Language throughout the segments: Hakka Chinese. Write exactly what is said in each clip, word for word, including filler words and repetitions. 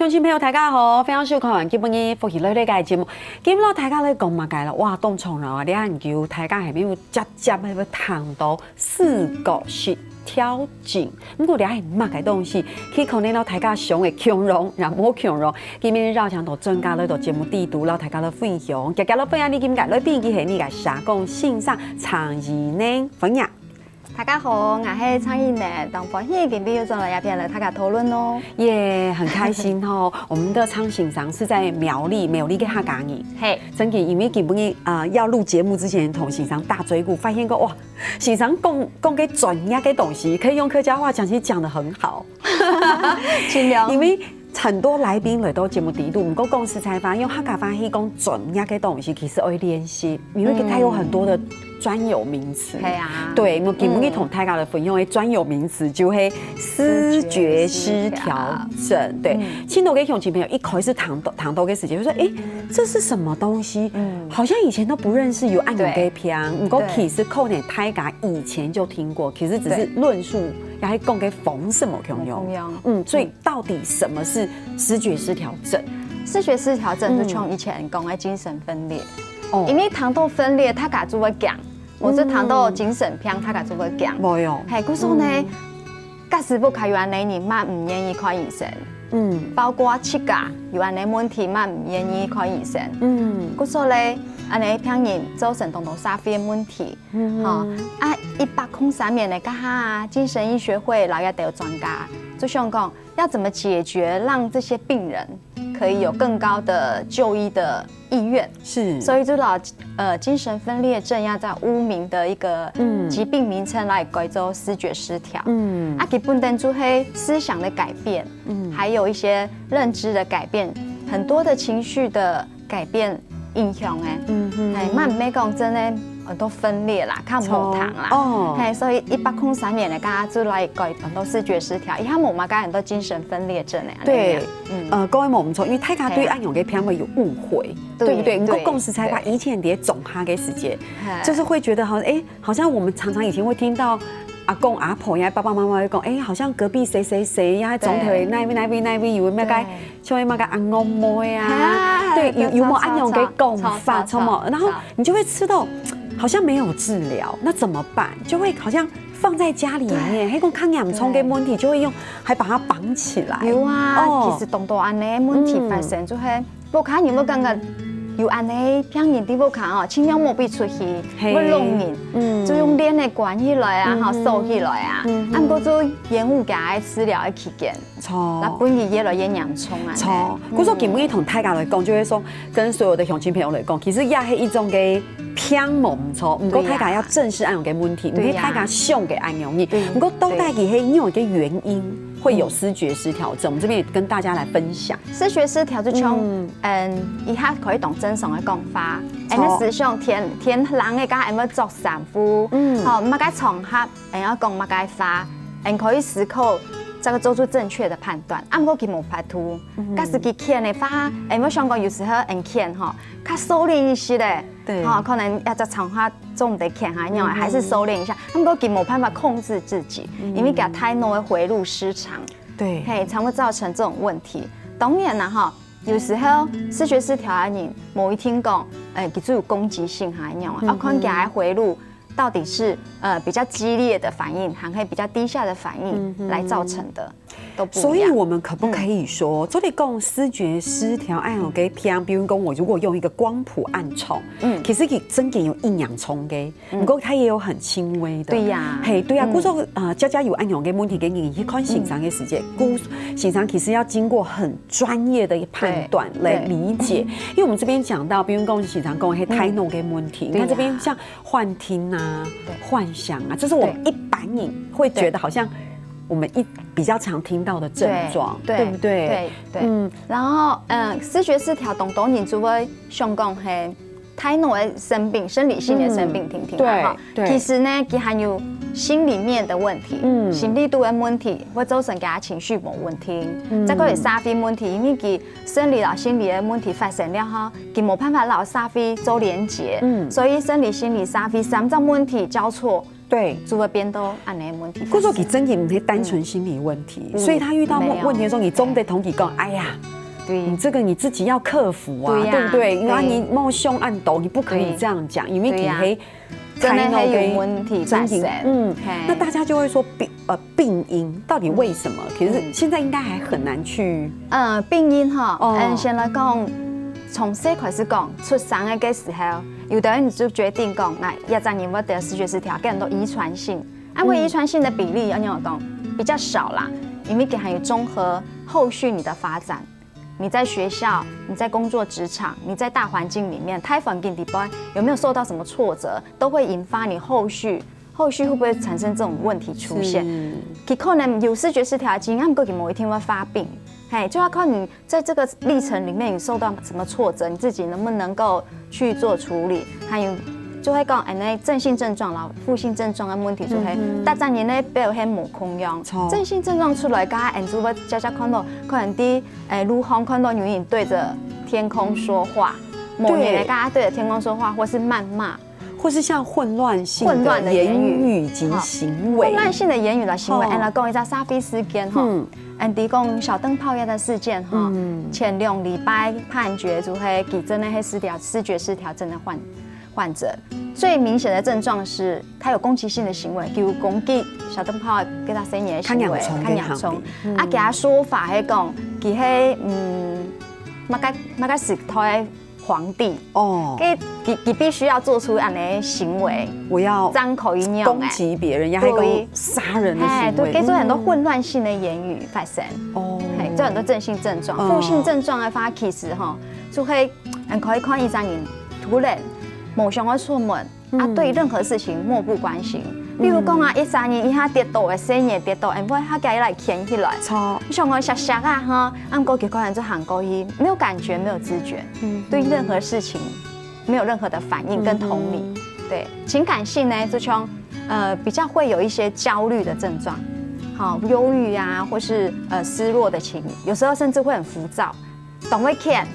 鄉親朋友，大家好，歡迎收看今晡日福氣來了个節目。今晡日大家來講麼个了？哇，當長了啊！這恁久，大家還無有接接个會談到思覺失調症。毋過這係麼个東西？佢可能摎大家想个共樣，也無共樣。今晡日邀請到專家來到節目裡肚，摎大家來分享。今日來分享你今日來賓，佢係你个社工先生蔡宜能，歡迎。 大家好，𠊎係蔡宜能，當歡喜今晡日又轉來這片來大家討論哦。耶，很開心哦。我們的蔡先生是在苗栗，苗栗个客家人。嘿，真的，因為今晡日啊、呃要錄節目之前，同先生打嘴鼓，發現過哇，先生講講个專業个東西，可以用客家話講，其實講得很好。盡量。因為很多來賓來到節目裡肚，毋過講實在話，用客家話去講專業个東西，其實愛練習，因為它有很多的專有名詞。對啊，對，我今晡日同大家來分享个專有名詞就係思覺失調症。對，盡多个鄉親朋友一開始談到談到个時節，就說：「欸，這是什麼東西？好像以前都不認識有恁樣个病。」毋過其實可能大家以前就聽過，其實只是論述也係講个方式無共樣。嗯，所以 到底什麼是思覺失調症？思覺失調症就像以前講个精神分裂，哦，因為談到分裂，大家就會驚，或者談到精神病，大家就會驚。無喲，嘿，故所呢，假使屋下有恁樣人，嘛毋願意看醫生。嗯，包括自家有恁樣問題，嘛毋願意看醫生。嗯，故所咧，恁樣病人造成當多社會个問題。嗯，吼，啊，一百空三年个，該下精神醫學會摎一兜專家就想講， 要怎麼解決，讓這些病人可以有更高的就醫的意願？是，所以就摎呃精神分裂症這隻污名的一個疾病名稱來改做思覺失調。嗯，啊，佢本身就係思想的改變，嗯，還有一些認知的改變，很多的情緒的改變影響欸。嗯哼，嘿，嘛毋係講真个很多分裂啦，較無糖啦。哦，嘿，所以一百空三年个，該下就來改很多思覺失調，佢還無嘛，該很多精神分裂症欸。對，嗯，呃，講个無毋著，因為大家對恁樣个病會有誤會，對不對？毋過講實在話，以前在鄉下个時節，就是會覺得好像，欸，好像我們常常以前會聽到阿公阿婆呀、爸爸媽媽會講，欸，好像隔壁誰誰誰呀，庄頭个哪位哪位哪位有麼个 像麼个阿公阿婆啊，對，有有無恁樣个講法，著無？然後你就會知道，好像沒有治療，那怎麼辦？就會好像放在家裡面，嘿，講較嚴重个問題就會用，還把它綁起來。有啊，其實當多恁樣問題發生，就係屋下人會感覺有恁樣病人在屋下哦，盡量無必出去，會弄人，就用鍊仔關起來啊，吼，鎖起來啊，啊，毋過就延誤佢个治療个期間。 著，那分佢越來越嚴重啊。著，故所今晡日同大家來講，就係說，跟所有的鄉親朋友來講，其實也係一種个病無毋著，毋過大家要正視恁樣个問題，毋係大家想个恁樣，毋過到底佢係哪一個原因會有思覺失調症，我們這邊也跟大家來分享。思覺失調就像，嗯，一下可以當正常个講法，欸，那時像天天冷个，該下愛著衫褲，嗯，吼，麼个場合 恁樣講麼个話，恁可以思考，再做出正確的判斷。啊，毋過佢無法度，假使佢譴个話，恁會想講有時候恁譴吼，較收斂一息咧，對，吼，可能這隻場合做毋得譴哈，恁樣還是收斂一下。啊，毋過佢無辦法控制自己，因為佢大腦个迴路失常，對，嘿，才會造成這種問題。當然啦，吼，有時候思覺失調个人，無一定講，欸，佢就有攻擊性哈，恁樣啊，啊，看佢个迴路 到底是呃比較激烈的反應，還係比較低下的反應來造成的，都不一樣。所以我們可不可以說，做得講思覺失調恁樣个病，比如講我如果用一個光譜恁長，嗯，其實佢真个有一兩種个，不過它也有很輕微的。對呀，嘿，對呀，故所呃，家家有恁樣个問題个人去看先生个時節，故先生其實要經過很專業的判斷來理解，因為我們這邊講到，比如講先生講係大腦个問題，你看這邊像 幻聽啊、幻想啊，這是我們一般人會覺得好像我們一比較常聽到的症狀，對不對？對對，嗯，然後呃，思覺失調當多人就會想講係大腦个生病、生理性个生病，聽聽啊哈。其實呢，佢還有心裡面的問題，嗯，心理肚个問題會造成佢情緒無穩定，再過有社會問題，因為佢 生理摎心理个問題發生了吼，佢無辦法摎社會做連結，嗯，所以生理、心理、社會三種問題交錯，對，就會變到恁樣个問題發生。故所佢真个毋係單純心理問題，所以他遇到問問題的時候，你總得同佢講，哎呀，对。你这个你自己要克服啊，对呀，对不对？对。然后你莫想恁多，你不可以这样讲，因为你还真的还有问题发生。真的，嗯，嘿。那大家就会说病，呃，病因到底为什么？可是现在应该还很难去，呃，病因哈，哦。嗯，先来讲，从谁开始讲，出生的个时候，有的人就决定讲，那一个人会得视觉失调，更多遗传性。啊，因为遗传性的比例，要讲比较少啦，因为还有综合后续你的发展。 你在学校、你在工作职场、你在大环境里面，大环境底背有没有受到什么挫折，都会引发你后续后续会不会产生这种问题出现？是。佢可能有视觉失调的经验，毋过佢某一天会发病。嘿，就要看你在这个历程里面你受到什么挫折，你自己能不能够去做处理，还有就会讲，哎，那正性症状啦、负性症状的问题就会，嗯哼。大家人呢表现无共样。错。正性症状出来，刚刚俺主播佳佳看到，可能第 哎，路上看到有人对着天空说话，某人对。大家对着天空说话，或是谩骂，或是像混乱性的混乱的言语言语及行为。混乱性的言语啦，行为，哦。俺来讲一下沙菲事件哈，嗯。俺提供小灯泡一个事件哈，嗯。前两礼拜判决就系佢真的系失调，视觉失调症的患患者，最明显的症状是他有攻击性的行为，比如攻击小灯泡给他生意的行为，他娘冲，他娘冲，嗯。啊，给他说法还讲，佢系嗯，马个马个时代皇帝，哦。佢佢佢必须要做出恁样的行为，我要张口一样攻击别人，要还有杀人的行为，对，给出很多混乱性的言语发生，哦，嘿，这很多正性症状，哦。负性症状的话，其实哈，就会 俺可以看一个人突然无想要出门，啊，嗯。对任何事情漠不关心。比如讲啊，一个人一下跌倒个，生意跌倒，俺会下家来牵起来。错。你想讲小小啊哈，啊，毋过结果人就行过去，没有感觉，没有知觉，嗯。对任何事情没有任何的反应跟同理。嗯。对，情感性呢，就像呃比较会有一些焦虑的症状，好，忧郁啊，或是呃失落的情绪，有时候甚至会很浮躁。 动物犬，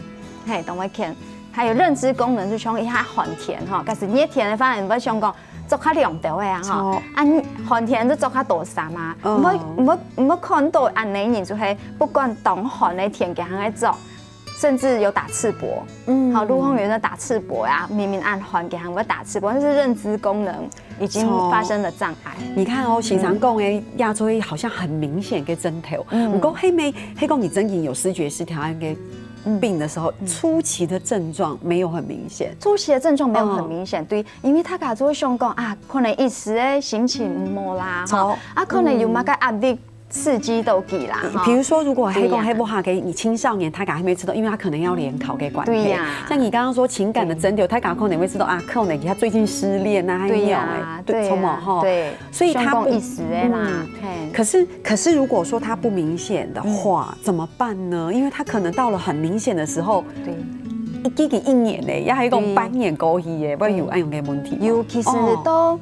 嘿，动物犬，还有认知功能就像一下寒天哈，假使热天的话，你会想讲着较凉点个啊哈，哦。啊，你寒天就着较多衫啊，嗯。你会你会你会看到恁样人就系不管当寒的天气还在着，甚至有打赤膊，嗯。好，路上有人在打赤膊呀，明明恁寒天还会打赤膊，那是认知功能 已经发生了障碍。你看哦，先生讲的亚洲好像很明显个症头，嗯。不过黑莓黑讲你真正有视觉失调那个病的时候，嗯。初期的症状没有很明显。初期的症状没有很明显，嗯。对，因为大家就会想讲啊，可能一时的心情唔好啦，哈，啊，可能有么个压力刺激到佢啦，哈。比如说，如果黑讲黑不好给你青少年，他敢还没知道，因为他可能要联考个关系。对呀。像你刚刚说情感的症头，他敢可能会知道啊，可能他最近失恋啊，还有哎，对呀，对，对呀，冲嘛哈。对。 所以他不，像讲意思的啦，嗯，嘿。可是，可是如果说他不明显的话，嗯。怎么办呢？因为他可能到了很明显的时候，对。一个一年呢，也还有一个半年过去耶，对。会有恁样个问题吗？有，其实都，哦。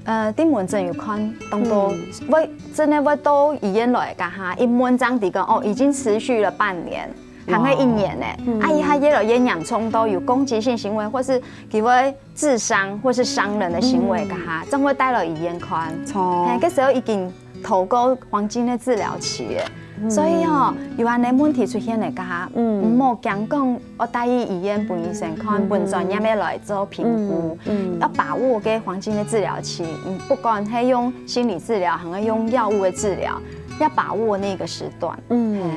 呃，在门诊有看，当多，嗯。会，真的会到医院来个哈，一问这样子讲，哦，已经持续了半年，哇。还有一年呢，嗯。啊，佢还越来越严重，都有攻击性行为，或是佢会 自伤或是伤人的行为，嗯。个哈，正会带到医院看。错。嘿，这时候已经透过黄金的治疗期了。嗯。所以哦，有恁样问题出现了，个哈，嗯。毋好惊讲，我带去医院分医生看，嗯。分专业的来做评估。嗯，嗯。要把握个黄金的治疗期，嗯，不管是用心理治疗，还是用药物的治疗，要把握那个时段。嗯。嘿，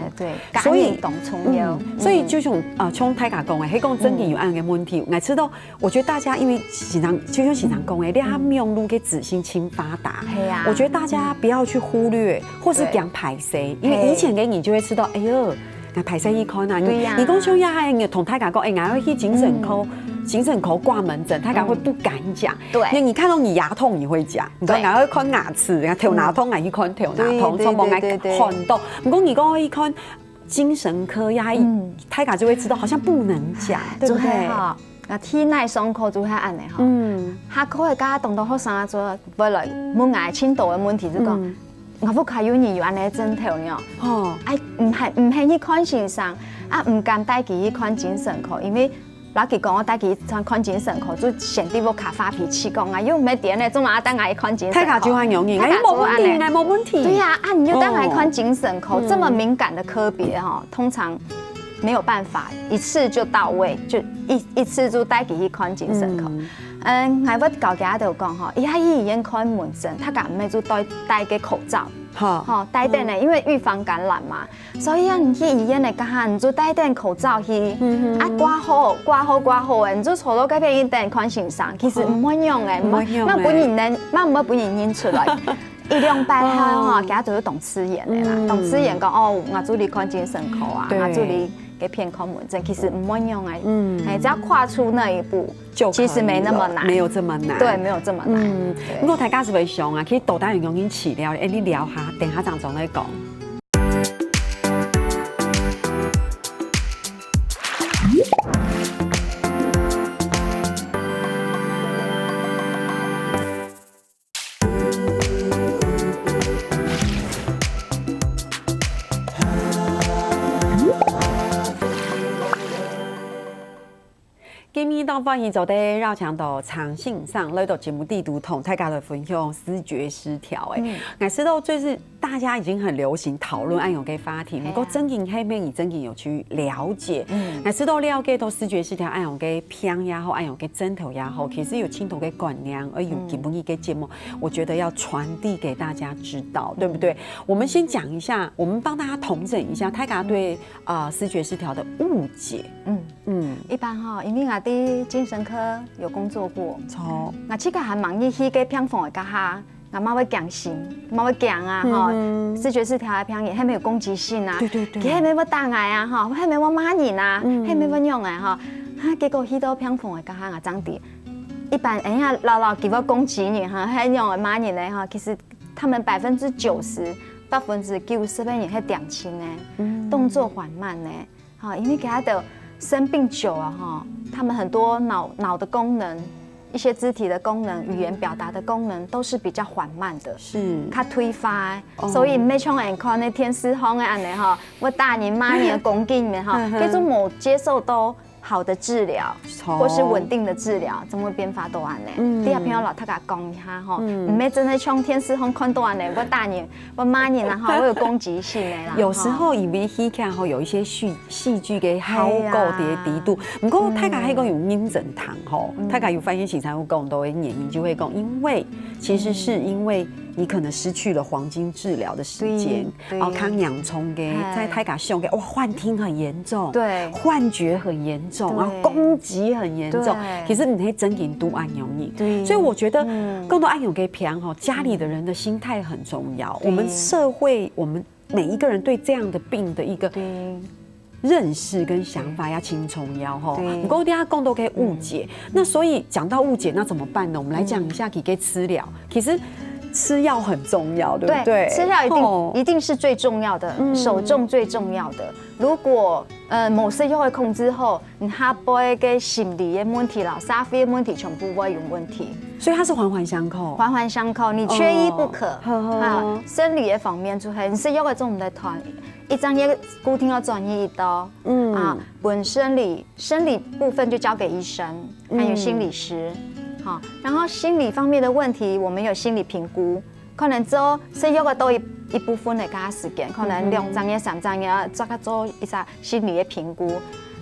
对，所以，感染当重要。嗯，所以就像，呃，像大家讲的，迄讲真的有恁样个问题，嗯。我知道 我觉得大家因为时常，就像时常讲的，你看网络个资讯真发达，嘿啊。我觉得大家不要去忽略，或是讲歹势，因为以前个你就会知道，哎呦，那歹势一看啊，你，对呀。你讲像呀，你同大家讲，哎，我要去精神科，嗯。精神科挂门诊，大家会不敢讲。对。你，你看到你牙痛，你会讲，你说对。我要看牙齿，然后头那痛，还去看头那痛，对，对，什么对，对，对。看到。不过你讲一看精神科呀，嗯。大家就会知道，好像不能讲，对不对？就系哈。 啊，体内伤口就系恁呢吼。嗯。下课个家长同学生啊，就会来问𠊎个程度个问题，就讲，嗯。我屋下有人有恁呢个症头呢。吼。哎，毋肯，毋肯去看先生，啊，毋敢带佢去看精神科，因为老实讲，我带佢去看精神科，就显得我卡发脾气，讲啊，又毋係癲呢，做么要带𠊎去看精神科？大家就恁容易，大家就恁呢。哎，無問題，哎，無問題。对呀，啊，你又带𠊎去看精神科，哦。这么敏感的科别吼，通常沒有辦法一次就到位，就一一次就帶佢去看精神科。嗯，𠊎會教佢兜講吼，一下去醫院看門診，大家毋係就戴戴个口罩，好，吼，戴等呢，因為預防感染嘛。所以啊，你去醫院个該下，你就戴等口罩去，啊，掛號，掛號，掛號誒，你就坐到該片去等看先生，其實毋會樣誒，毋會樣誒，毋會分人認，毋會分人認出來。一兩擺後吼，佢兜就會當自然个啦，當自然講哦，𠊎就來看精神科啊，𠊎就來該片看門診，其實毋會樣誒，嗯，哎，只要跨出那一步，就可以了，其實沒那麼難，沒有這麼難，對，沒有這麼難。嗯，不過大家係毋係想啊，其實到底有用得治療，哎，你聊下，等下正再來講。 今晡日當歡喜做得邀請到張先生來到節目裡肚，同大家來分享思覺失調。哎，嗯，𠊎知道最近大家已經很流行討論恁樣个話題，嗯，不過正經係毋係你正經有去了解？嗯，𠊎知道了解到思覺失調恁樣个病也好，恁樣个症頭也好，其實有盡多个觀念，而有基本一个節目，我覺得要傳遞給大家知道，對不對？我們先講一下，我們幫大家統整一下，大家對啊，思覺失調的誤解。嗯，嗯，一般吼，因為𠊎在精神科有工作過，著，𠊎自家還蠻入去个病房个該下，𠊎嘛會驚心，嘛會驚啊吼。思覺失調个病人，係毋係有攻擊性啊？對對對，佢係毋係會打𠊎啊吼，係毋係會罵人啊，係毋係會樣啊吼。啊，結果去到病房个該下，𠊎正知，一般人家老老佢會攻擊你哈，係樣个罵人个哈，其實他們百分之九十、百分之九十个人係恬靜个，動作緩慢个。 哈，因為佢兜生病久了哈，他們很多腦腦的功能、一些肢體的功能、語言表達的功能都是比較緩慢的，是，較退化的，所以毋係像𠊎看該電視上个恁樣哈，會打人、罵人、攻擊你哈，這種無接受到好的治療，或是穩定的治療，怎麼變化到恁樣？嗯，第二朋友老大家講一下哈，毋係真的像電視上看到恁樣，會打人、會罵人，然後會有攻擊性的啦。有時候因為戲劇吼有一些戲 戲劇个效果在裡肚。毋過大家係講有認真聽吼，大家有發現先生有講到个原因，就會講，因為其實是因為你可能失去了黃金治療的時間，對，然後較嚴重个，在大家想个，哇，幻聽很嚴重，對，幻覺很嚴重，然後攻擊很嚴重，其實你係真經都恁樣，對，所以我覺得，講到恁樣个病吼，家裡的人的心態很重要。我們社會，我們 每一個人對這樣的病的一個認識跟想法要清楚要吼。毋過等下講到个誤解，那所以講到誤解，那怎麼辦呢？我們來講一下幾個治療。其實吃藥很重要，對不對？對，吃藥一定，哦，一定是最重要的，嗯，首重最重要的。如果呃無食藥个控制好， 你下背个心理个問題啦，社會个問題全部會有問題。所以它是環環相扣。環環相扣，你缺一不可。哦，好，好。啊，生理个方面就係，你食藥个總毋得斷，一隻月固定愛轉去一到。嗯。啊，本生理，生理部分就交給醫生，還有心理師。嗯。好，然後心理方面的問題，我們有心理評估，可能做食藥个多一一部分个个時間，可能兩隻月、三隻月，再做一下心理个評估。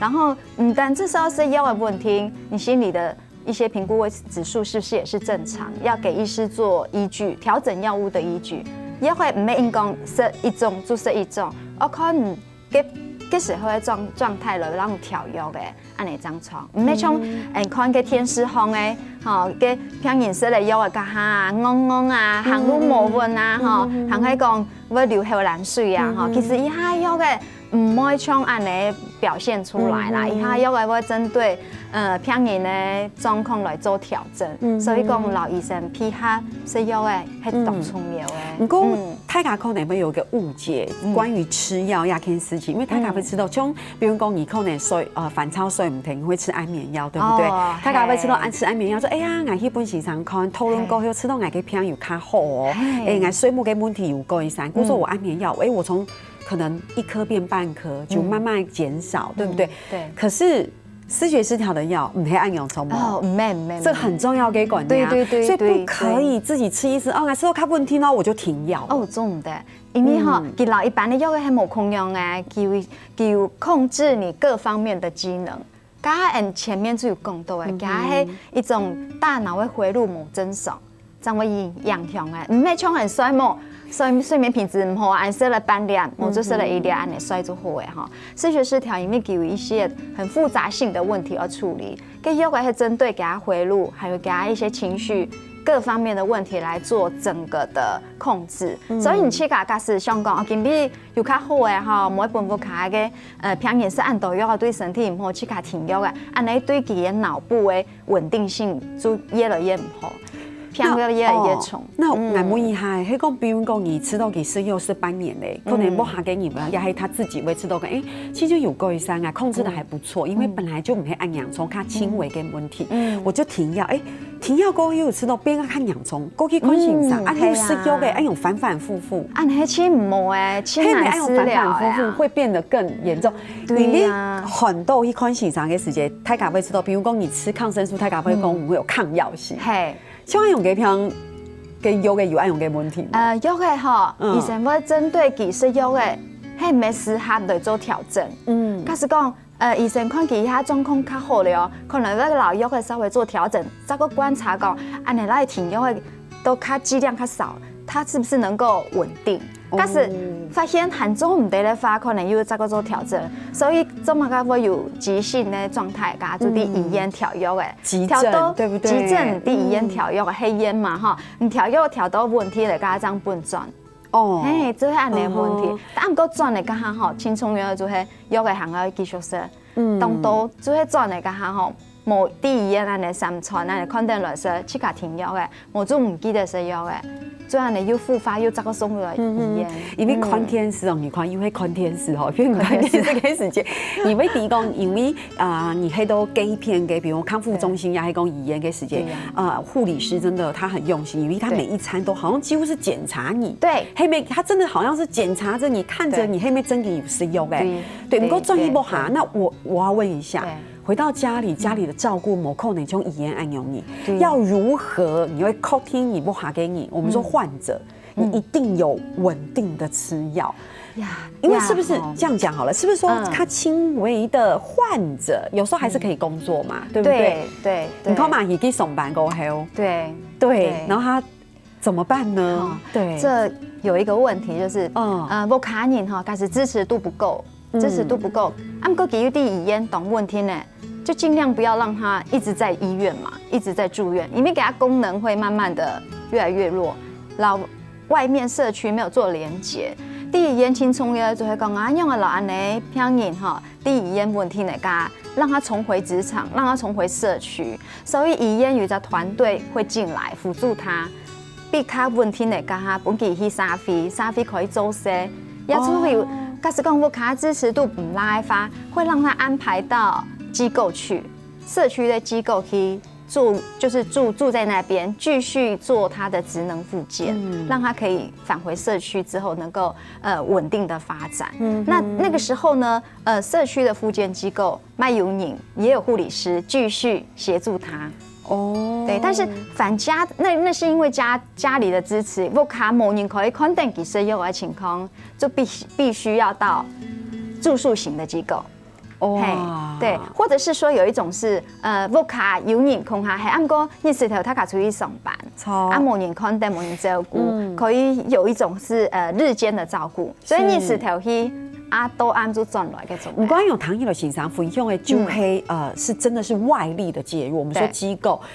然後 毋單只係食藥个問題，你心理的一些評估指數是不是也是正常？要給醫師做依據，調整藥物的依據。藥會毋係硬講食一種就食一種，要看你該該時候个狀狀態來讓你調藥个，恁樣正常。毋係像嗯看該電視上个，吼，該病人食了藥个該下戇戇啊，行路無穩啊，吼，還係講會流口瀾水啊，吼，其實一下藥个 毋會像恁樣表現出來啦，嗯哼。佢下藥仔會針對呃病人个狀況來做調整，嗯哼。所以講老醫生配合食藥仔係當重要个。嗯。毋過，嗯。大家可能會有一個誤解，嗯。關於吃藥這件事情，因為大家會知道，嗯。像比如講你可能睡呃煩躁睡毋定，你會吃安眠藥，對不對？哦，大家會知道，嘿。安吃安眠藥，說哎呀，𠊎去分先生看，討論過後，嘿。知道𠊎个病有較好哦，嘿。哎，𠊎睡目个問題有改善，故所我安眠藥，嗯。哎，我從 可能一顆變半顆，就慢慢減少，嗯。對不對？嗯，對。可是视觉失调的药，毋係恁樣做無？哦，毋係，毋係，這很重要个觀念啊。對，對，對，所以不可以自己吃一吃，對，對。哦，𠊎食到較穩定哦，我就停藥。哦，做毋得，因為吼，嗯。佢摎一般个藥仔係無共樣个，佢有，佢有控制你各方面的機能。剛剛俺前面就有講到个，嗯哼。佢係一種大腦个回路無正常。 正會影，影響个。毋係像恁睡無，睡，睡眠品質毋好，恁食了半粒，無就食了一粒，恁樣睡就好个吼。視觉失調因為佢有一些很複雜性的問題要處理，該藥仔係針對佢个回路，還有佢个一些情緒各方面的問題來做整個的控制。所以你自家假使想講，哦，今日有較好个吼，無分屋下个，呃，病人食恁多藥對身體毋好，自家停藥个，恁樣對佢个腦部个穩定性就越來越毋好，病會越來越重。那，哦，那𠊎問一下，嗯。係講，比如講你知道佢食藥食半年咧，可能屋下个人啊，也係他自己會知道講，誒，其實有改善啊，控制得還不錯，因為本來就毋係恁嚴重，較輕微个問題，嗯。我就停藥，誒，停藥過後又知道變到較嚴重，過去看先生，嗯，啊，又食藥个，係啊。哎喲，反反复复。啊，你係盡毋好誒，盡難治療誒啊。係，你哎喲，反反复复，會變得更嚴重。對啊。你，你很多去看先生个時節，大家會知道，比如講你吃抗生素，大家會講，嗯。會有抗藥性。係。 像用个病个藥个有恁樣个問題無？呃，藥个吼，嗯。醫生會針對佢食藥个，係毋係適合來做調整。嗯。假使講，呃，醫生看佢一下狀況較好了哦，可能會摎藥个稍微做調整，再過觀察講，恁樣來停藥个都較劑量較少，他是不是能夠穩定？ 假使發現還做毋得个話，可能又再過做調整。所以做麼个會有急性个狀態，該就在醫院調藥个。嗯。急症，調到，對不對？急症在醫院調藥个，嗯。係藥嘛，吼，你調藥調到穩定了，該正分轉。哦。嘿，就係恁樣个問題。嗯哼。但毋過轉了，該下吼，盡重要就係藥个還愛繼續食。嗯。當多就係轉了，該下吼，無在醫院恁樣三餐恁樣看等來食，自家停藥个。 無就毋記得食藥个，最後呢又復發，又再過送入來醫院。嗯哼，因為看電視哦，你看又係看電視吼，因為看電視个時間，你會知講，因為啊，你係到該片个，比如康復中心呀，還講醫院个時間，對呀。啊，護理師真的他很用心，因為他每一餐都好像幾乎是檢查你，對。係無，他真的好像是檢查著你，看著你，對。係無真个有食藥个。對，對，毋過轉去屋下，對，對。那我，我要問一下，對。 回到家裡，家裡的照顧無可能像醫院恁樣呢，對。要如何你會確定你屋下个人，我們說患者，嗯。你一定有穩定的吃藥？呀，因為是不是，呀，吼。這樣講好了，是不是說他輕微的患者，嗯。有時候還是可以工作嘛，對不對？對，對，對。你看嘛，你去上班過後，對，對，對。然後他 怎麼辦呢？哦，對。這有一個問題就是，嗯。呃，屋下人吼，假使支持度不夠，嗯。支持度不夠，啊，毋過佢又在醫院當穩定呢，就盡量不要讓他一直在醫院嘛，一直在住院，因為佢个功能會慢慢地越來越弱，然後外面社區沒有做連結。在醫院盡重要就係講啊，仰般摎恁樣病人吼， 在醫院穩定个，讓他重回職場，讓他重回社區。所以醫院有一個團隊會進來輔助他，比較穩定个，分佢去社會，社會可以做事。也就會有，哦。假使講屋下支持度毋罅个話，會讓他安排到機構去，社區的機構去住，就是住，住在那邊，繼續做他的職能復健，嗯。讓他可以返回社區之後能夠，呃，穩定的發展。嗯哼。那，那個時候呢， 呃，社區的復健機構，乜有人，也有護理師繼續協助他。哦。對，但是返家，那，那是因為家，家裡的支持，屋下無人可以看等佢食藥个情況，就必須，必須要到住宿型的機構。哦。嘿，對，或者是說有一種是，呃，屋下有人看下，嘿，啊，毋過日時頭大家出去上班，著。啊，無人看等，無人照顧，嗯。可以有一種是，呃，日間的照顧。 所以日時頭去，啊，到暗就轉來个種。毋過有聽起來先生分享个，就係，嗯。呃，是真的是外力的介入。我們說機構，對。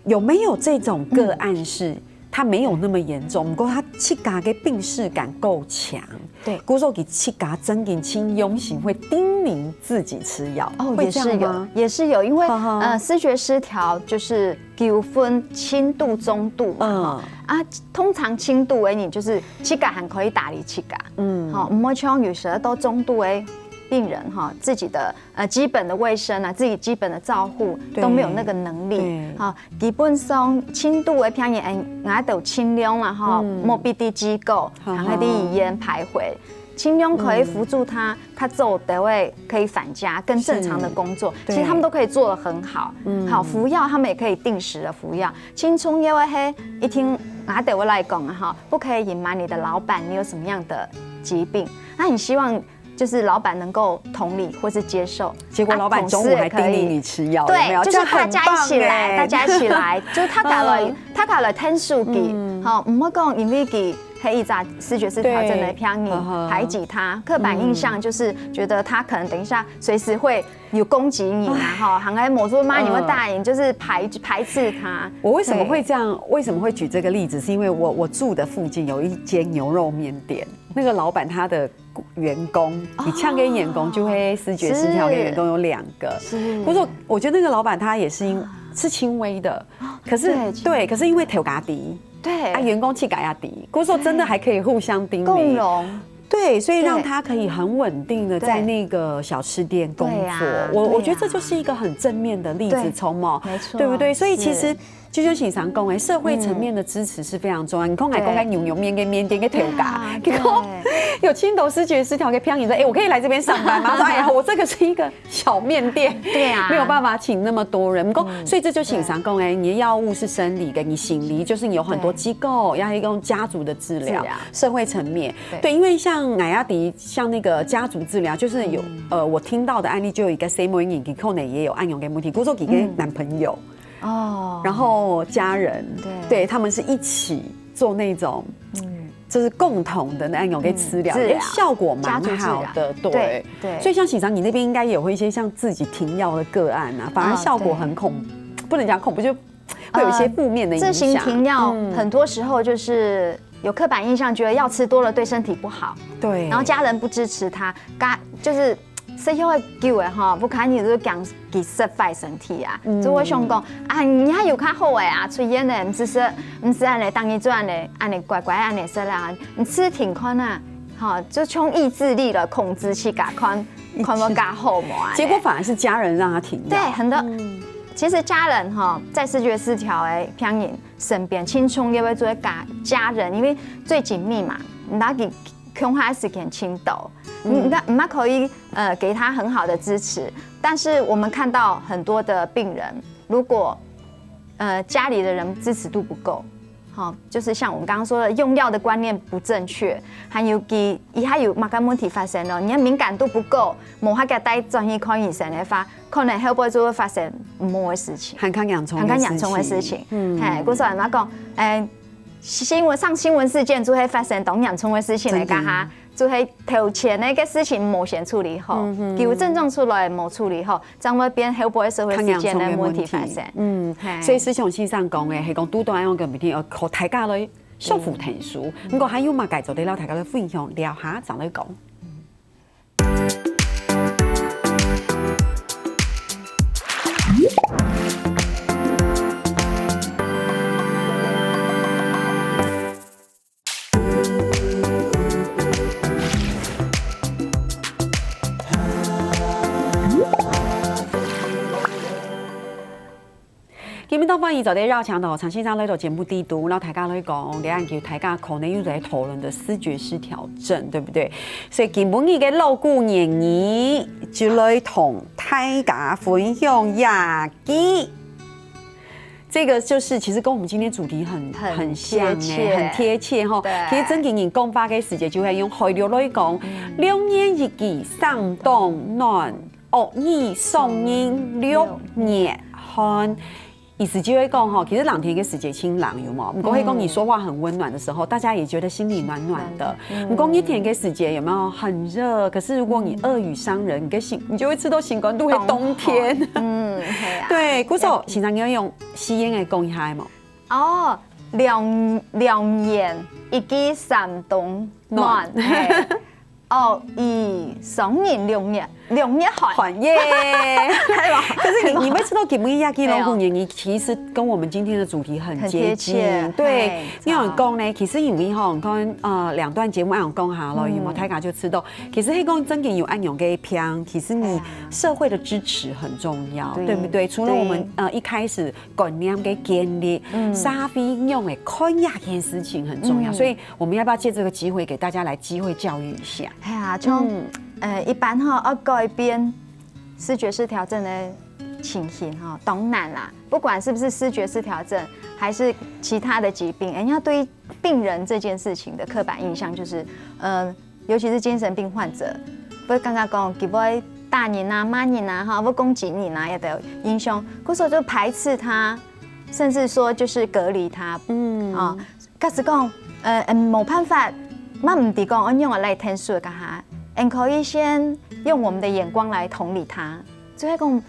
有沒有這種個案是，嗯。他沒有那麼嚴重，不過他自家个病識感夠強，對。故所佢自家真正盡用心，會叮嚀自己吃藥，哦，會這樣嗎？也是有，也是有，因為，哈哈。呃，視覺失調就是 佢有分輕度、中度嘛，嗯。吼。啊，通常輕度个人就是自家還可以打理自家，嗯。吼，毋會像有時候到中度个病人，吼，自己的，呃，基本的衛生啊，自己基本的照護，對。都沒有那個能力，對。吼，基本上輕度个病人，哎，𠊎都盡量啦，吼，嗯。莫逼在機構，好，然後在醫院徘徊。好。盡量可以輔助他，他做得會可以返家，更正常的工作。其實他們都可以做得很好。好，服藥他們也可以定時的服藥。盡重要个係，一定拿得我來講啊哈，不可以隐瞒你的老闆你有什麼樣的疾病。那你希望就是老闆能夠同理或是接受，结果老板中午还叮咛你吃药，有没对，有？就是大家一起来，这样很棒欸大家一起来，就是大家来，大家来听书记，好，毋好讲因为佢係一只视觉失调症的病人排挤他，刻板印象就是觉得他可能等一下随时会有攻击你啊，哈，好像某说妈你会大人就是排排斥他。我为什么会这样？为什么会举这个例子？是因为我我住的附近有一间牛肉面店，那个老板他的员工，你像个员工就会视觉失调的员工有两个，是不过我觉得那个老板他也是因是轻微的，可是对对，可是因为头家低，对啊，员工气改压低，故所真的还可以互相叮咛，共荣，对，所以让对他可以很稳定的在那个小吃店工作，对啊我我对啊觉得这就是一个很正面的例子，对从嘛，没错对不对？所以其是实就像先生讲，哎，社会层面的支持是非常重要。你看，还对讲个牛肉面跟面店跟头家，对啊结果对有青头视觉失调个朋友说，哎，我可以来这边上班吗？他说，哎呀，我这个是一个小面店，对啊没有办法请那么多人。不过，所以这就先生讲，哎，你的药物是生理的，你心理就是你有很多机构要用家族的治疗治疗，社会层面。对对，因为像雅雅迪，像那个家族治疗，就是有呃，我听到的案例就有一个 same 人，可能也有暗用的问题，比如说一个男朋友，哦，然后家人，对对他们是一起做那种，就是共同的那种给治疗，嗯治疗哎，效果蛮家族治疗好的，对对对所以像喜长，你那边应该也会一些像自己停药的个案啊，反而哦效果很恐，不能讲恐怖，就会有一些负面的影响。自行停药，很多时候就是有刻板印象，觉得药吃多了对身体不好，对，然后家人不支持他，家就是。食药个久个吼，不看你就讲佢食坏身体啊，就会想讲啊，你还有较好个啊，出院个，毋使食，毋使安尼，当日就安尼，安尼乖乖安尼食啦，你吃挺看啊，吼，就从意志力了控制去甲看，看要加好无啊。结果反而是家人让他停药。对，很多，其实家人哈，在视觉失调的病人身边，轻松也会做家家人，因为最紧密嘛，你拿给空下时间倾倒，你那你那可以呃给他很好的支持，但是我们看到很多的病人，如果呃家里的人支持度不够。好，就是像我们刚刚说的，用药的观念不正确，还有给，佢还有么个问题发生咯，你的敏感度不够，无法个带转去看医生的话，可能后背就会发生毋好的事情，很看严重，很看严重的事情。嗯，嘿，故所人家讲，哎，新闻上新闻事件就会发生当严重的事情来干哈，就会头前那个事情无先处理好，有症状出来无处理好，将会变后背社会事件的问题发生。嗯，嘿所以思想先生讲的，系讲拄到样个问题，要靠大家来相互听书。不过还有么个做得了，大家来分享，聊下再来讲。今日當歡迎做得邀請到陳先生來到節目底肚，然後大家來講，這樣就大家可能又在討論的思覺失調症，對不對？所以今晡日个老古言語就來同大家分享這句。這個就是其實跟我們今天主題很很很像貼切欸，很貼切哈。對其實正經人講話个時節就會用海陸來講，良言一句三冬暖，惡語傷人六月寒。意思就係講吼，其實冷天个時節盡冷，有無？毋過係講你說話很溫暖的時候，大家也覺得心裡暖暖的。毋過熱天个時節有沒有很熱？可是如果你惡語傷人，你个心你就會知道心肝肚係冬天。嗯，係啊。對，故所先生你要用四縣个講一下無？哦，良良言一句三冬暖，嘿，惡語傷人六月。兩日寒。寒耶。可是你你们知道，今晡日个老古人，你其实跟我们今天的主题很接近。很贴切，对，嘿，你有讲呢，其实因为哈，你看呃两段节目，俺讲下咯，有没有？大家就知道，其实黑公正经有恁样个病，其实你社会的支持很重要，对不对？除了我们呃一开始观念个建立，社会用的看这件事情很重要，所以我们要不要借这个机会给大家来机会教育一下？哎呀，从呃一般哈要改变视觉失调症的情形哈，当然啦，不管是不是视觉失调症，还是其他的疾病，人家对病人这件事情的刻板印象就是，呃，尤其是精神病患者，会刚刚讲，佢会打人啊、骂人啊，哈，会攻击你啊，有的印象，故所就排斥他，甚至说就是隔离他，嗯啊，假使讲，呃，嗯，没办法，那唔得讲，我用我来天数个哈，俺可以先用我们的眼光来同理他，就会讲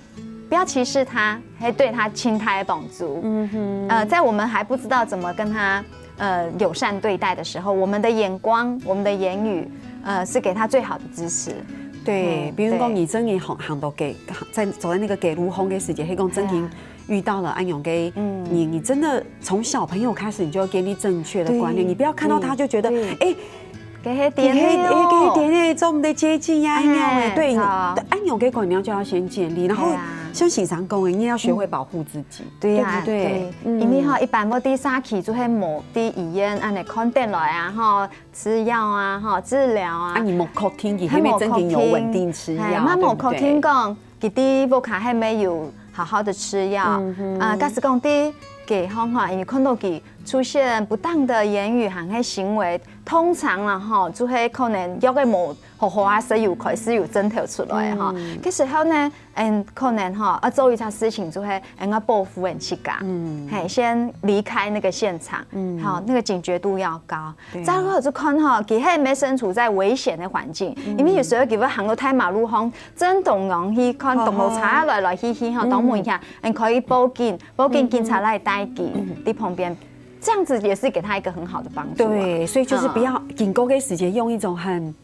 不要歧视他，还对他心态帮助。嗯哼，呃，在我们还不知道怎么跟他呃友善对待的时候，我们的眼光、我们的言语，呃，是给他最好的支持。对，比如讲，你真的行行到给在走在那个给路红的时节，黑公真经遇到了恁样个，你你真的从小朋友开始，你就要建立正确的观念，你不要看到他就觉得，哎，给黑点，给黑点哎，做我们的接近呀，哎，对，恁样个观念就要先建立，然后像喜常讲的，你也要学会保护自己。对呀，对，因为哈，一般我第三期就会某第医院按呢看等来啊，哈，吃药啊，哈，治疗啊。啊，你没确定，你还没真的有稳定吃药，那没确定讲，佢第一步卡还没有好好的吃药，啊，假使讲第一个方法，因为看到佢出现不当的言语，还有行为，通常啦，哈，就会可能药个没好好啊，所以有开始有症头出来哈。其实后呢， 嗯，可能哈，要做一件事情就会，嗯，要保护人自家，嗯，嘿，先离开那个现场，嗯，好，那个警觉度要高。再过就看哈，佢还没身处在危险的环境，因为有时候佢会行到大马路上，真当容易看到红车来来去去哈，当危险，嗯，可以报警，报警警察来带佢，在旁边，这样子也是给他一个很好的帮助。对，所以就是不要警告个时间用一种很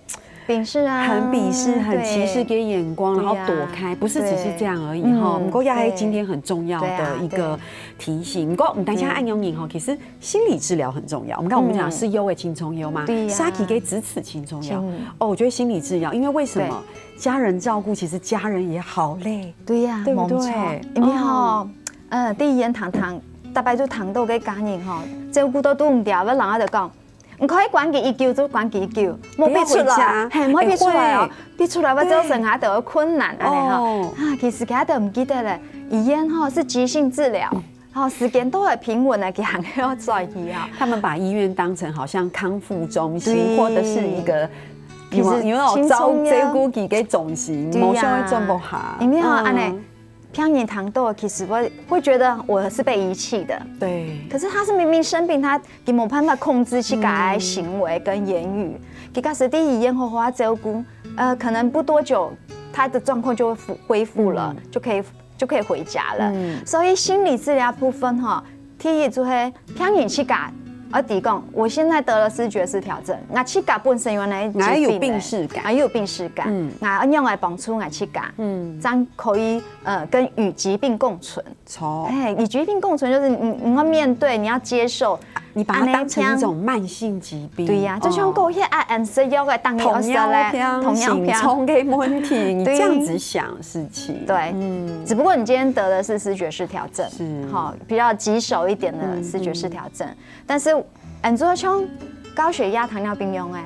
鄙视啊，很鄙视、很歧视个眼光，然后躲开，不是只是这样而已哈。不过也是今天很重要的一个提醒。不过我们大家按用饮哈，其实心理治疗很重要。我们看我们讲是忧的轻松忧嘛，对呀，杀气给支持轻松忧。哦，我觉得心理治疗，因为为什么？家人照顾，其实家人也好累，对呀，对不对？因为哈，呃，第一眼谈谈，大概就谈到个家人哈，照顾到都唔掉，我人家就讲。 你可以关佢一久就关佢一久，莫逼出来，嘿，莫逼出来哦，逼出来，我造成佢个困难，安尼哈。啊，其实佢个毋记得咧，医院吼是急性治疗，吼时间都会平稳的，佢还要转去啊。他们把医院当成好像康复中心，或者是一个，有没有照照顾佢个中心，对呀，无想要转不下，因为哈，安尼。 病人谈到，其实我会觉得我是被遗弃的。对。可是他是明明生病，他也没办法控制自家的行为跟言语。其实第一，好好照顾，呃，可能不多久，他的状况就会恢恢复了，就可以就可以回家了。所以心理治疗部分哈， 第一就係病人自家，而且講，我現在得了視覺失調症，我自家本身原來有病識感，我有病識感，嗯，我仰般幫助我自家，嗯，這樣可以呃跟與疾病共存。錯，哎，與疾病共存就是你你要面對，你要接受，你把它當成一種慢性疾病，對呀，就像過去啊，俺食藥个當然要食咧，糖尿病、糖尿病，心臟个問題，你這樣子想事情，對，嗯，只不過你今天得的是視覺失調症，是，哈。 比較棘手一點的視覺失調症。但是，嗯，就像高血壓、糖尿病樣誒，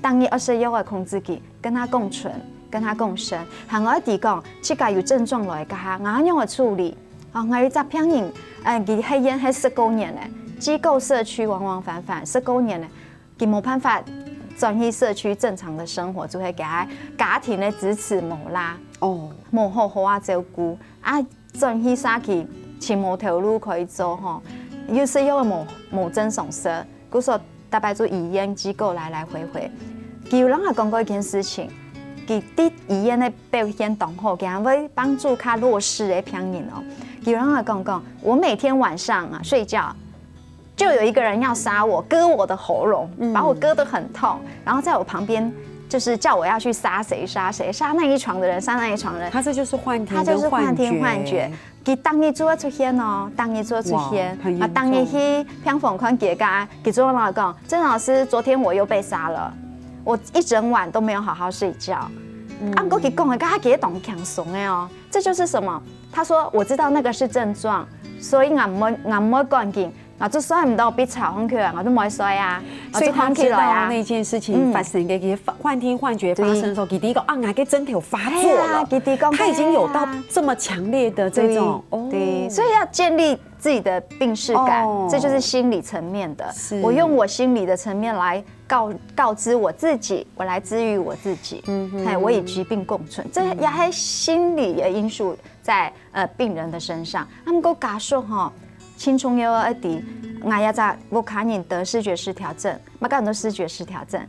當你愛食藥來控制佢，跟他共存，跟他共生，還愛提供自家有症狀來个哈，𠊎仰般處理？哦，𠊎有一隻病人，嗯，佢係已經係十過年誒，機構社區往往返返，十過年誒，佢無辦法轉去社區正常的生活，就會給他家庭的支持無啦，哦，無好好啊照顧啊。 轉去社區，尋無頭路可以做吼，有時又無無正常事，故所大擺做醫院機構來來回回。佢有人也講過一件事情，佢在醫院个表現當好，佢還會幫助較弱勢个病人哦。佢有人也講講，我每天晚上啊睡覺，就有一個人要殺我，割我的喉嚨，把我割得很痛，然後在我旁邊就是叫我要去杀谁杀谁，杀那一床的人，杀那一床的人。他这就是幻听，他就是幻听幻觉。佢当日就会出现哦，当日就会出现，啊，当日去病房看佢个，佢就跟我讲，郑老师，昨天我又被杀了，我一整晚都没有好好睡觉。啊，毋过佢讲个，佢个当轻松的哦，这就是什么？他说我知道那个是症状，所以俺们俺们赶紧，俺就睡毋到，被吵起来，俺就没睡啊，所以他知道那件事情发生个，其实幻听幻觉发生的时候，佢第一个啊，俺个症头发作了，他已经有到这么强烈的这种，对，所以要建立自己的病识感，这就是心理层面的。我用我心理的层面来告告知我自己，我来治愈我自己，嗯，嘿，我与疾病共存，这也还心理的因素在呃病人的身上。啊，毋过家属吼，亲像要一点，俺也在屋下人得视觉失调症，嘛讲到视觉失调症，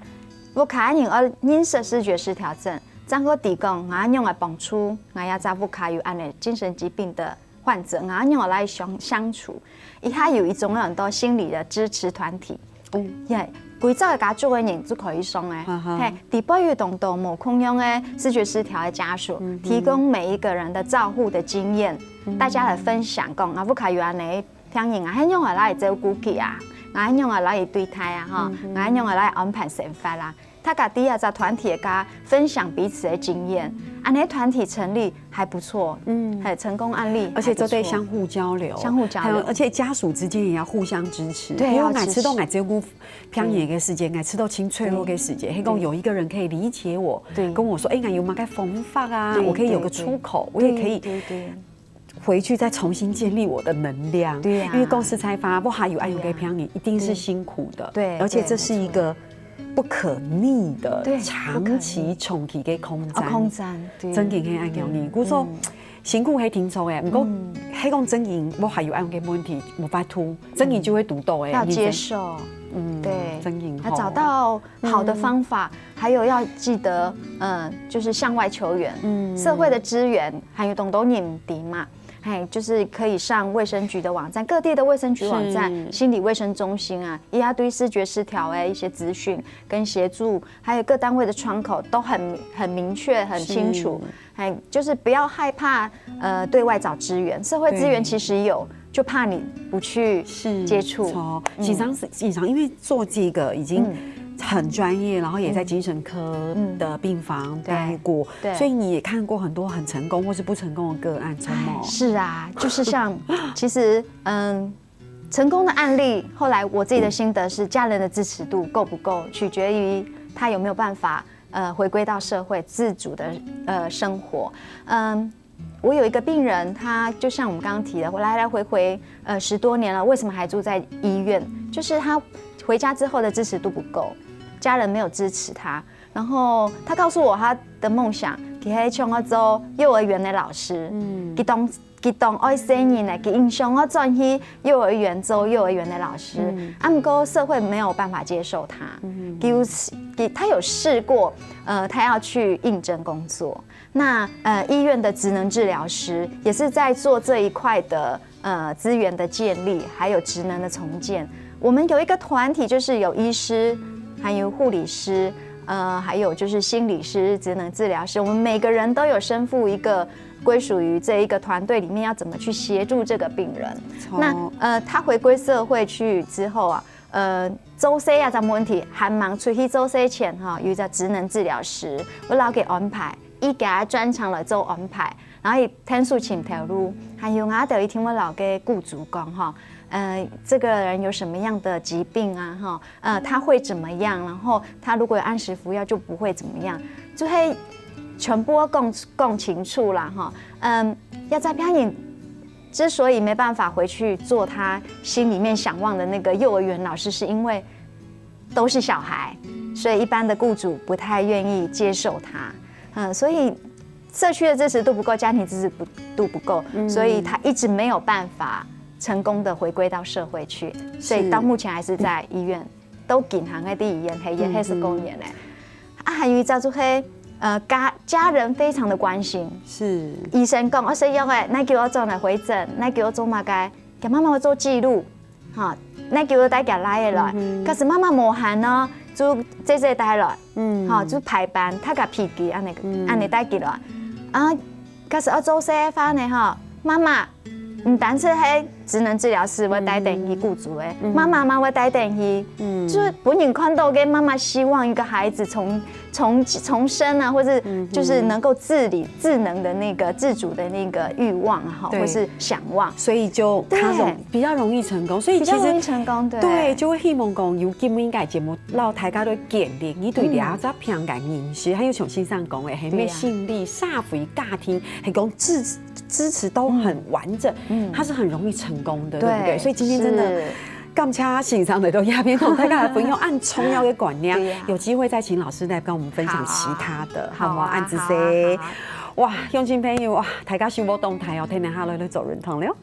屋下人要认识视觉失调症，正好提供俺用个帮助，俺也在屋下有安尼精神疾病的患者，俺用来相相处。一下有一种很多心理的支持团体，嗯，耶，规则个家族个人就可以送哎，嘿，底背有当多无共样个视觉失调的家属，提供每一个人的照护的经验，大家来分享讲啊，屋下有安尼病人啊，还用来来照顾佢啊，俺用来来对待啊，哈，俺用来来安排生活啦。大家在啊在团体个分享彼此的经验，安尼团体成立还不错，嗯，还成功案例，而且都得相互交流，相互交流，而且家属之间也要互相支持，对，因为每次都来照顾 偏野个时节，每次都清脆弱个时节，还讲有一个人可以理解我，对，跟我说，哎，有么个方法啊，我可以有个出口，我也可以回去再重新建立我的能量。对呀，因为公司才发，不还有爱有个偏野，一定是辛苦的，对，而且这是一个不可逆的、长期、长期个抗战，抗战，真个很爱讲你。我说。 辛苦还挺重诶，不过，还讲真人，我还有恁个问题，无法度，真人就会堵到诶，要接受，嗯，对，真人，要找到好的方法，还有要记得，嗯，就是向外求援，嗯，社会的资源还有当多人知嘛，嘿，就是可以上卫生局的网站，各地的卫生局网站、心理卫生中心啊，也要对视觉失调的一些资讯跟协助，还有各单位的窗口都很很明确、很清楚。 哎，就是不要害怕，呃，对外找资源，社会资源其实有，就怕你不去接触。错，经常是经常因为做这个已经很专业，然后也在精神科的病房待过，所以你也看过很多很成功或是不成功的个案，真的。是啊，就是像其实嗯，成功的案例，后来我自己的心得是，家人的支持度够不够，取决于他有没有办法。 呃，回归到社会自主的呃生活。嗯，我有一个病人，他就像我们刚刚提的，我来来回回呃十多年了，为什么还住在医院？就是他回家之后的支持度不够，家人没有支持他。然后他告诉我他的梦想，其实想要做幼儿园的老师。嗯，佢当 佢当爱生意呢，佢印象我转去幼儿园做幼儿园的老师，啊，不过社会没有办法接受他。有他有试过，呃，他要去应征工作。那呃，医院的职能治疗师也是在做这一块的呃资源的建立，还有职能的重建。我们有一个团体，就是有医师，还有护理师，呃，还有就是心理师、职能治疗师，我们每个人都有身负一个 归属于这一个团队里面要怎么去协助这个病人。那呃，他回归社会去之后啊，呃，做事啊，这个问题，还忙出去做事前哈，有一个职能治疗师，我老给安排，一给他专长来做安排，然后也天数请投入，还有啊，有一天我老给雇主讲哈，呃，这个人有什么样的疾病啊哈，呃，他会怎么样，然后他如果有按时服药就不会怎么样，就会全部要讲讲清楚啦哈。嗯，要在病人之所以没办法回去做他心里面想望的那个幼儿园老师，是因为都是小孩，所以一般的雇主不太愿意接受他。嗯，所以社区的支持度不够，家庭支持不度不够，所以他一直没有办法成功的回归到社会去，所以到目前还是在医院，都经常个在医院，还也还是过年嘞。啊，还有一只就係，呃，家家人非常的关心，是医生讲，我食药个，那叫我转来回诊，那叫我做么个，给妈妈做记录，哈，那叫我带给来个来，可是妈妈无閒哦，就姐姐帶來，嗯，吼，就排班，讀个筆記恁呢，嗯，恁呢帶起來。啊，假使愛做事个話呢，吼，媽媽，毋單淨係職能治療師會帶等佢顧足个，嗯，媽媽嘛會帶等佢，嗯，就是本人看到个媽媽希望一個孩子從從從生啊，或是就是能夠自理、自能的那個自主的那個慾望哈，對，或是想望。所以就他容對比較容易成功，所以其實比較容易成功，對對，就會希望講有今日个節目，讓大家都建立你對這隻病个認識，還有像先生講的，係對啊咩心理、社會、家庭，係講支支持都很完整，嗯它是很容易成功的，對不對？對所以今天真的是感謝先生來到這邊同大家來分享恁重要的觀念，對呀有機會再請老師來跟我們分享其他的，好好嗎？啊恁仔細好啊好啊哇，鄉親朋友哇，大家收穫當大哦，天天下來來做運動了。